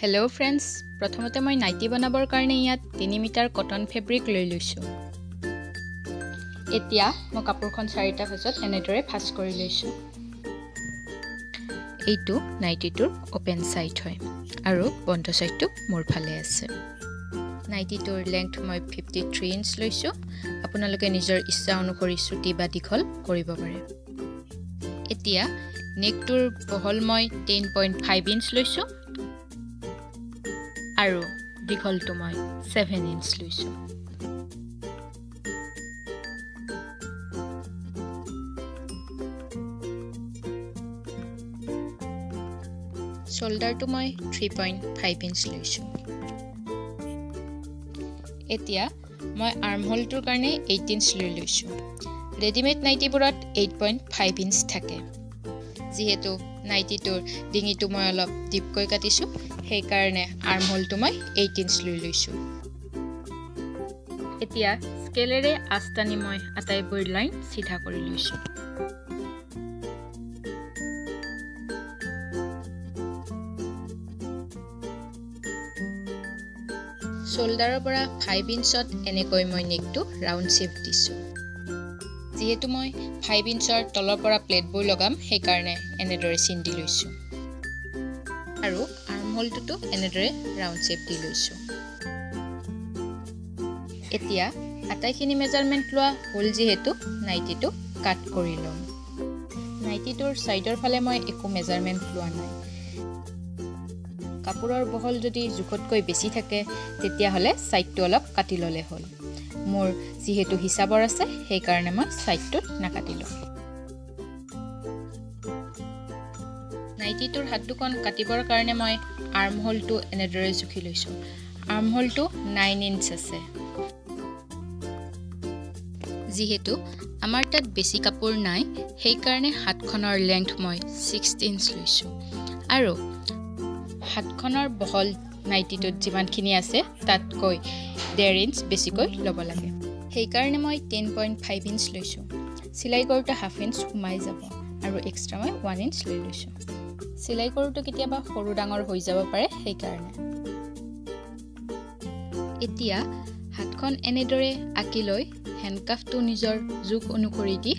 Hello' friends, প্ৰথমতে মই ninety বনাবৰ কাৰণে ইয়াত 3 মিটাৰ কটন ফেব্ৰিক লৈ লৈছোঁ। এতিয়া মই কাপোৰখন চাৰিটা ভাঁজত এনেদৰে ভাঁজ কৰি লৈছোঁ। এইটো নাইটিটোৰ অ'পেন চাইড হয় আৰু বন্ধ চাইডটো মোৰ ফালে আছে। নাইটিটোৰ লেংথ মই 53 ইঞ্চ লৈছোঁ। আপোনালোকে নিজৰ ইচ্ছা অনুসৰি চুটি বা দীঘল কৰিব পাৰে। এতিয়া নেকটোৰ বহল মই 10.5 ইঞ্চ লৈছোঁ আৰু দীঘলটো মই 7 ইঞ্চ লৈছোঁ। শ্বল্ডাৰটো মই 3.5 ইঞ্চ লৈছোঁ। এতিয়া মই আৰ্ম হোলটোৰ কাৰণে 8 ইঞ্চ লৈ লৈছোঁ। ৰেডিমেড নাইটিবোৰত 8.5 ইঞ্চ থাকে। যিহেতু নাইটিটোৰ ডিঙিটো মই অলপ ডিপকৈ কাটিছোঁ, সেইকাৰণে আৰ্ম হোলটো মই 8 ইঞ্চ লৈ লৈছোঁ। এতিয়া স্কেলেৰে আঁচ টানি মই আটাইবোৰ লাইন চিধা কৰি লৈছোঁ। শ্বল্ডাৰৰ পৰা 5 ইঞ্চত এনেকৈ মই নেকটো ৰাউণ্ড শ্বেপ দিছোঁ। যিহেতু মই 5 ইঞ্চৰ তলৰ পৰা প্লেটবোৰ লগাম, সেইকাৰণে এনেদৰে চিন দি লৈছোঁ আৰু আৰ্ম হোলটোতো এনেদৰে ৰাউণ্ড শ্বেপ দি লৈছোঁ। এতিয়া আটাইখিনি মেজাৰমেণ্ট লোৱা হ'ল, যিহেতু নাইটিটো কাট কৰি ল'ম। নাইটিটোৰ ছাইডৰ ফালে মই একো মেজাৰমেণ্ট লোৱা নাই। কাপোৰৰ বহল যদি জোখতকৈ বেছি থাকে তেতিয়াহ'লে ছাইডটো অলপ কাটি ল'লে হ'ল। মোৰ যিহেতু হিচাপৰ আছে, সেইকাৰণে মই ছাইডটোত নাকাটিলোঁ। নাইটিটোৰ হাত দুখন কাটিবৰ কাৰণে মই আৰ্ম হোলটো এনেদৰে জুখি লৈছোঁ। আৰ্ম হোলটো 9 ইঞ্চ আছে। যিহেতু আমাৰ তাত বেছি কাপোৰ নাই, সেইকাৰণে হাতখনৰ লেংথ মই 6 ইঞ্চ লৈছোঁ আৰু হাতখনৰ বহল নাইটিটোত যিমানখিনি আছে তাতকৈ 1.5 ইঞ্চ বেছিকৈ ল'ব লাগে। সেইকাৰণে মই 10.5 ইঞ্চ লৈছোঁ। চিলাই কৰোঁতে 0.5 ইঞ্চ সোমাই যাব আৰু এক্সট্ৰা মই 1 ইঞ্চ লৈ লৈছোঁ। চিলাই কৰোঁতে কেতিয়াবা সৰু ডাঙৰ হৈ যাব পাৰে, সেইকাৰণে। এতিয়া হাতখন এনেদৰে আঁকি লৈ হেণ্ডকাফটো নিজৰ জোখ অনুসৰি দি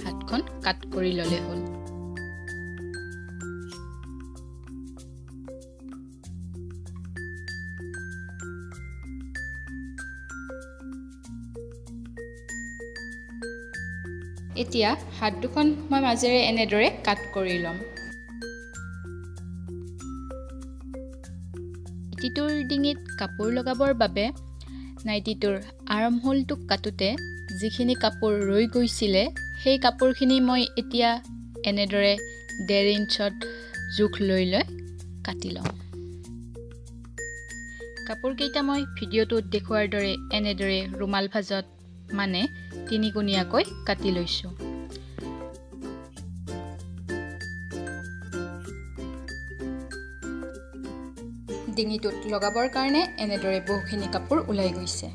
হাতখন কাট কৰি ল'লে হ'ল। এতিয়া হাত দুখন মই মাজেৰে এনেদৰে কাট কৰি ল'ম। নাইটিটোৰ ডিঙিত কাপোৰ লগাবৰ বাবে নাইটিটোৰ আৰ্ম হোলটো কাটোতে যিখিনি কাপোৰ ৰৈ গৈছিলে, সেই কাপোৰখিনি মই এতিয়া এনেদৰে 1.5 ইঞ্চত জোখ লৈ লৈ কাটি ল'ম। কাপোৰকেইটা মই ভিডিঅ'টোত দেখুওৱাৰ দৰে এনেদৰে ৰুমাল ভাঁজত মানে তিনিকোণীয়াকৈ কাটি লৈছোঁ। ডিঙিটোত লগাবৰ কাৰণে এনেদৰে বহুখিনি কাপোৰ ওলাই গৈছে।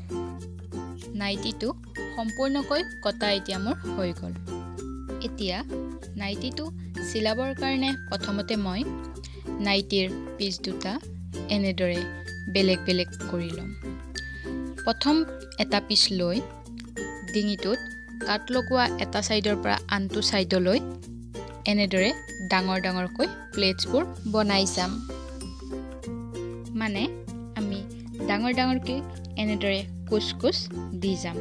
নাইটিটো সম্পূৰ্ণকৈ কটা এতিয়া মোৰ হৈ গ'ল। এতিয়া নাইটিটো চিলাবৰ কাৰণে প্ৰথমতে মই নাইটিৰ পিচ দুটা এনেদৰে বেলেগ বেলেগ কৰি ল'ম। প্ৰথম এটা পিচ লৈ ডিঙিটোত কাট লগোৱা এটা ছাইডৰ পৰা আনটো ছাইডলৈ এনেদৰে ডাঙৰ ডাঙৰকৈ প্লেটছবোৰ বনাই যাম। মানে আমি ডাঙৰ ডাঙৰকৈ এনেদৰে কোচ কোচ দি যাম।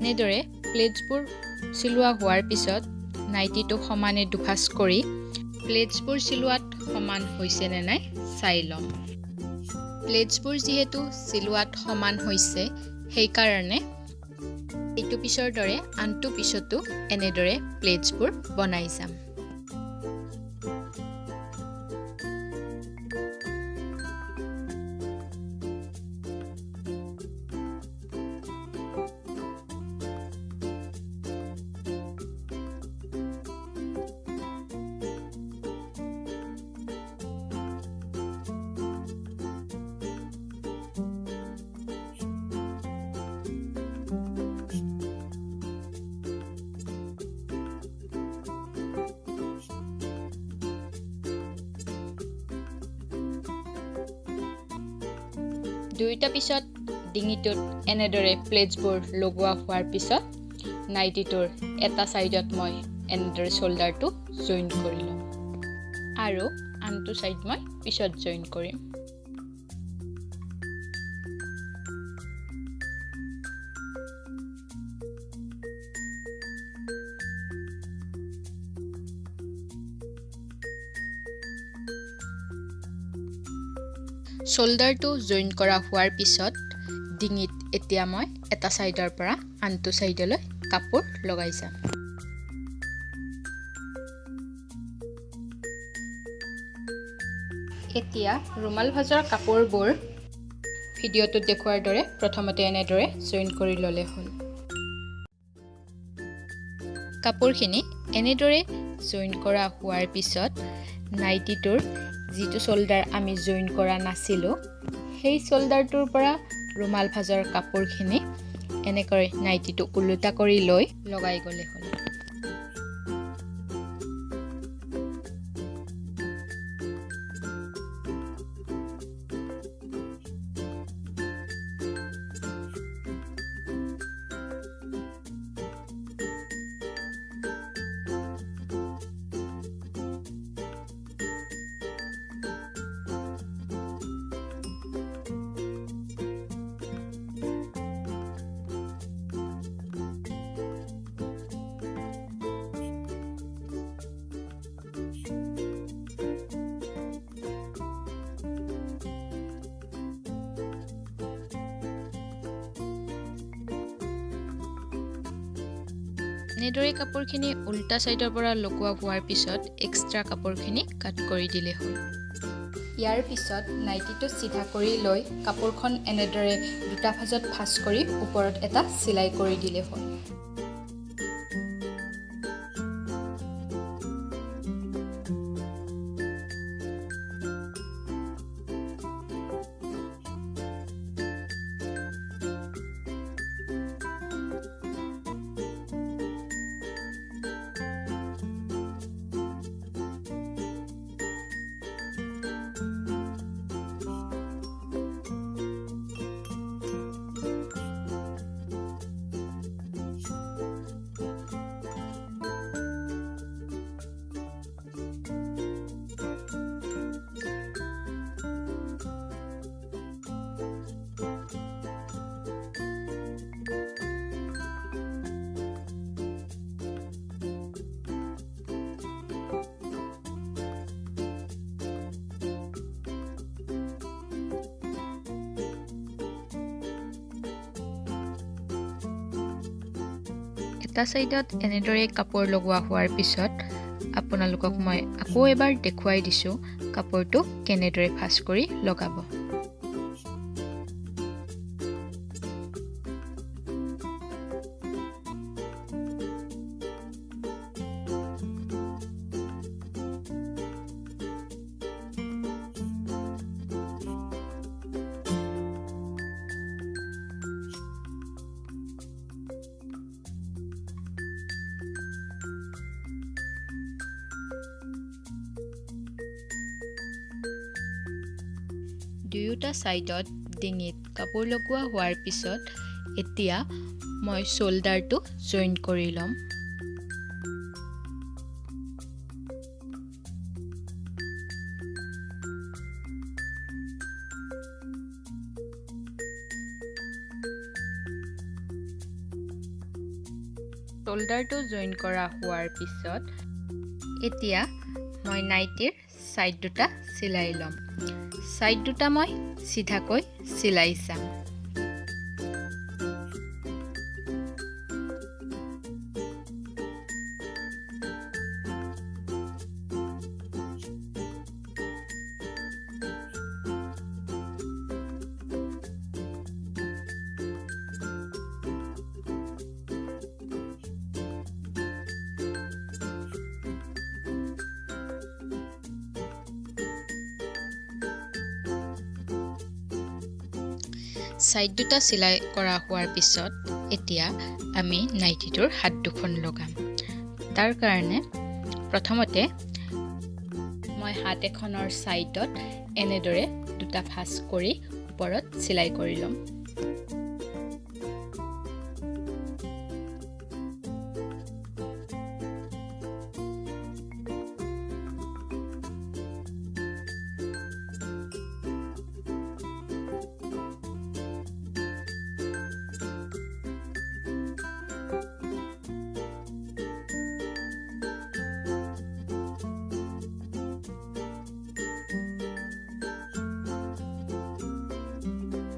এনেদৰে প্লেটছবোৰ চিলোৱা হোৱাৰ পিছত নাইটিটো সমানে দুভাঁজ কৰি প্লেটছবোৰ চিলোৱাত সমান হৈছে নে নাই চাই ল'ম। প্লেটছবোৰ যিহেতু চিলোৱাত সমান হৈছে, সেইকাৰণে এইটো পিছৰ দৰে আনটো পিছতো এনেদৰে প্লেটছবোৰ বনাই যাম। দুয়োটা পিছত ডিঙিটোত এনেদৰে প্লেটছবোৰ লগোৱা হোৱাৰ পিছত নাইটিটোৰ এটা ছাইডত মই এনেদৰে শ্বল্ডাৰটো জইন কৰি ল'ম আৰু আনটো ছাইড মই পিছত জইন কৰিম। শ্বল্ডাৰটো জইন কৰা হোৱাৰ পিছত ডিঙিত এতিয়া মই এটা ছাইডৰ পৰা আনটো ছাইডলৈ কাপোৰ লগাই যাম। এতিয়া ৰুমাল ভাঁজৰ কাপোৰবোৰ ভিডিঅ'টোত দেখুওৱাৰ দৰে প্ৰথমতে এনেদৰে জইন কৰি ল'লে হ'ল। কাপোৰখিনি এনেদৰে জইন কৰা হোৱাৰ পিছত নাইটিটোৰ যিটো শ্বল্ডাৰ আমি জইন কৰা নাছিলোঁ, সেই শ্বল্ডাৰটোৰ পৰা ৰুমাল ভাঁজৰ কাপোৰখিনি এনেকৈ নাইটিটো ওলোটা কৰি লৈ লগাই গ'লে হ'ল। এনেদৰে কাপোৰখিনি উল্টা ছাইডৰ পৰা লগোৱা হোৱাৰ পিছত এক্সট্ৰা কাপোৰখিনি কাট কৰি দিলে হ'ল। ইয়াৰ পিছত নাইটিটো চিধা কৰি লৈ কাপোৰখন এনেদৰে দুটা ভাঁজত ভাঁজ কৰি ওপৰত এটা চিলাই কৰি দিলে হ'ল। এটা ছাইডত এনেদৰে কাপোৰ লগোৱা হোৱাৰ পিছত আপোনালোকক মই আকৌ এবাৰ দেখুৱাই দিছোঁ কাপোৰটো কেনেদৰে ভাঁজ কৰি লগাব। দুয়োটা ছাইডত ডিঙিত কাপোৰ লগোৱা হোৱাৰ পিছত এতিয়া মই শ্বল্ডাৰটো জইন কৰি ল'ম। শ্বল্ডাৰটো জইন কৰা হোৱাৰ পিছত এতিয়া মই নাইটিৰ ছাইড দুটা চিলাই ল'ম। ছাইড দুটা মই চিধাকৈ চিলাই যাম। ছাইড দুটা চিলাই কৰা হোৱাৰ পিছত এতিয়া আমি নাইটিটোৰ হাত দুখন লগাম। তাৰ কাৰণে প্ৰথমতে মই হাত এখনৰ ছাইডত এনেদৰে দুটা ভাঁজ কৰি ওপৰত চিলাই কৰি ল'ম।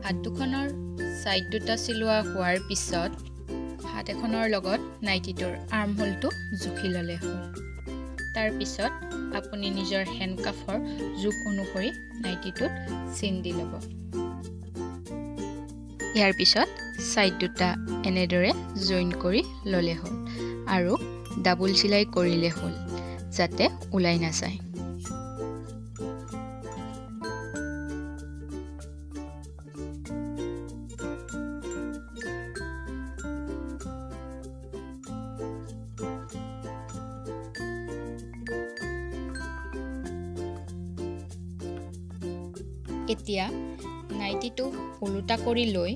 হাত দুখনৰ ছাইড দুটা চিলোৱা হোৱাৰ পিছত হাত এখনৰ লগত নাইটিটোৰ আৰ্ম হোলটো জুখি ল'লে হ'ল। তাৰপিছত আপুনি নিজৰ হেণ্ডকাফৰ জোখ অনুসৰি নাইটিটোত চিন দি ল'ব। ইয়াৰ পিছত ছাইড দুটা এনেদৰে জইন কৰি ল'লে হ'ল আৰু ডাবল চিলাই কৰিলে হ'ল, যাতে ওলাই নাযায়। এতিয়া নাইটিটো ওলোটা কৰি লৈ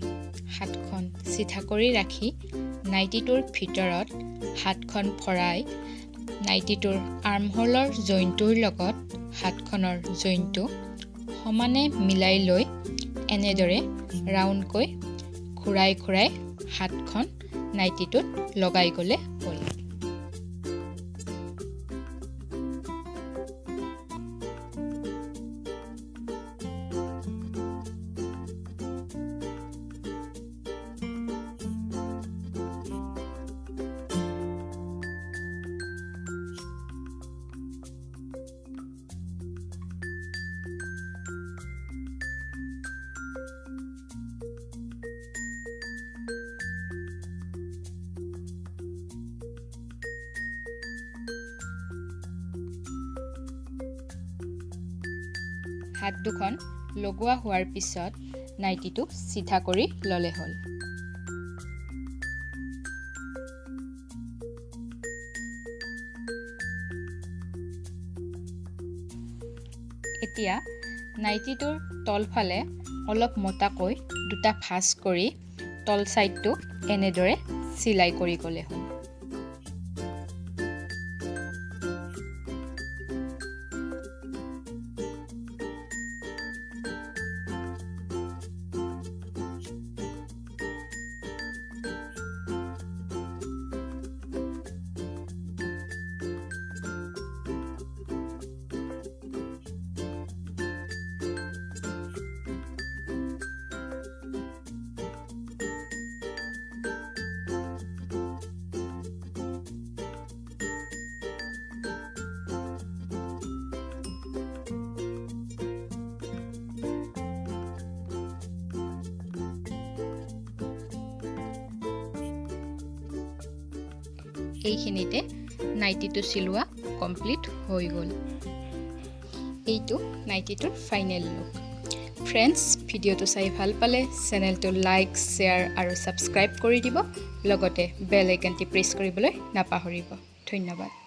হাতখন চিধা কৰি ৰাখি নাইটিটোৰ ভিতৰত হাতখন ভৰাই নাইটিটোৰ আৰ্মহোলৰ জইনটোৰ লগত হাতখনৰ জইনটো সমানে মিলাই লৈ এনেদৰে ৰাউণ্ডকৈ ঘূৰাই ঘূৰাই হাতখন নাইটিটোত লগাই গ'লে হ'ল। হাত দুখন লগোৱা হোৱাৰ পিছত নাইটিটো চিধা কৰি ল'লে হ'ল। এতিয়া নাইটিটোৰ তলফালে অলপ মোটাকৈ দুটা ভাঁজ কৰি তল ছাইডটো এনেদৰে চিলাই কৰি গ'লে হ'ল। এইখিনিতে নাইটিটো চিলোৱা কমপ্লিট হৈ গ'ল। এইটো নাইটিটোৰ ফাইনেল লুক। ফ্ৰেণ্ডছ, ভিডিঅ'টো চাই ভাল পালে চেনেলটো লাইক, শ্বেয়াৰ আৰু ছাবস্ক্ৰাইব কৰি দিব, লগতে বেল আইকনটি প্ৰেছ কৰিবলৈ নাপাহৰিব। ধন্যবাদ।